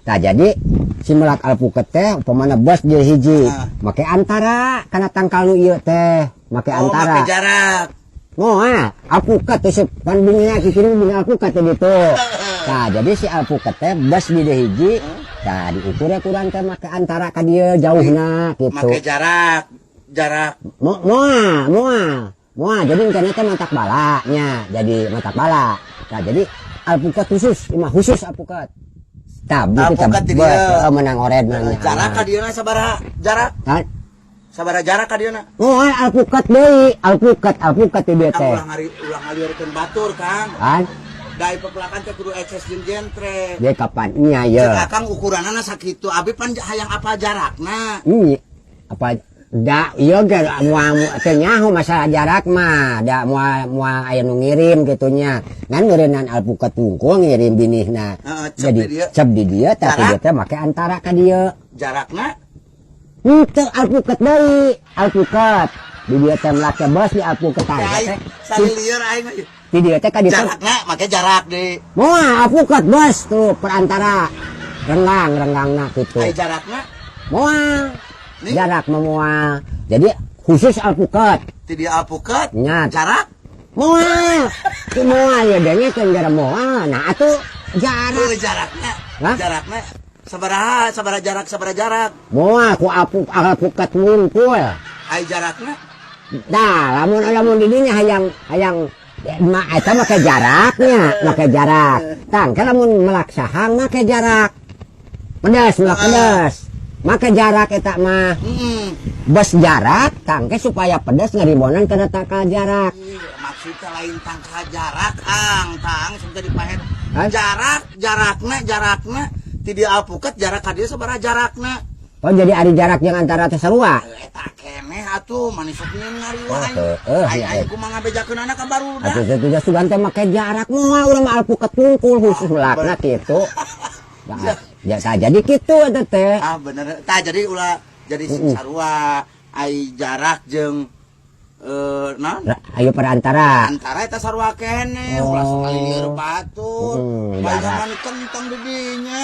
Tah, jadi si melak alpukat teh upamana bos dia hiji, make antara kana tangkal nu ieu teh, make Oh, antara. Make jarak. Moal, alpukat teh pan bingina kikirim bingin alpukat teh gitu. Nah, jadi si alpukat teh bos di dieu hiji, tah diukur ya kurang teh make antara ka dieu jauhna gitu. Make jarak. Jarak. Moal, moal. Moal, jadi engkana teh matak bala nya, jadi matak bala. Nah, jadi alpukat khusus, ieu mah khusus alpukat. Tah, begitu tah, Alpukat di bos, dieu. heeh, menang ored menang. Jarak ka dieuna sabaraha? Jarak. Kan? Sabaraha jarak ka dieuna? Moal alpukat deui, alpukat, alpukat di dieu Kang, teh. ulah ngari ulah ngalieurkeun batur, Kang. Kan? Da pepelakan teh kudu ekses jeung jentre. Dia kapan nya Cek ya. Akang ukuranana sakitu, abi pan hayang apa jarakna. Ini apa da iya ge moal teu nyaho masalah jarak mah, da moal moal aya nu ngirim kitu nya. Ngan meureunnan alpukat wungkul ngirim binihna. Heeh, cep Jadi di dieu. Cep di dieu, tapi Jarak? Dia teh make antara ka dieu. Jarakna? Henteu, alpukat deui, alpukat. Di dieu teh melak bos di alpukat teh. Aing salilieur aing mah. Di dieu teh ka dieu teh Jarakna make jarak di. Moal alpukat bos tuh perantara. Renggang, renggangna kitu. Ai jarakna? Moal. Nih. Jarak mah moal. Jadi khusus alpukat. Ti dieu alpukat. Nya. Jarak? Moal. Itu moal ya dengekeun gara moal. Nah, atuh jarak. Heuh, jarakna. Hah? Jarakna sabaraha, sabaraha jarak, sabaraha jarak? Moal ku alpukat wungkul. Ai jarakna? Nah, lamun lamun di dinya hayang hayang ma eta make jaraknya, make jarak. Tang, kalau lamun melak sahang make jarak. Pedas, melak pedas. Make jarak eta mah. Bos jarak, tangke supaya pedas ngaribonan kana tangkal jarak. Ih, maksudnya lain tangkal jarak, Kang. Tang sampai dipahen. Hah? Jarak, jarakna, jarakna ti dieu alpukat jarak ka dieu sabaraha jarakna? Oh, jadi ari jarak yang antara teh sarua. Eta keneh atuh manis sok nyeun ngariwa Oh, aing. heeh, Aing iya. aing kumaha ngabejakeunana ka barudak. Atuh teh teh sugan teh make jarak moal, urang mah alpukat wungkul khusus melakna kitu. Nah, ya tah jadi kitu eta teh. Ah, bener. Tah, jadi ulah jadi sing sarua ai jarak jeung naon? Ayo perantara. Antara eta sarua keneh, Oh. ulah sekali lieur batur. Jarak. Bayangan kentang di dinya.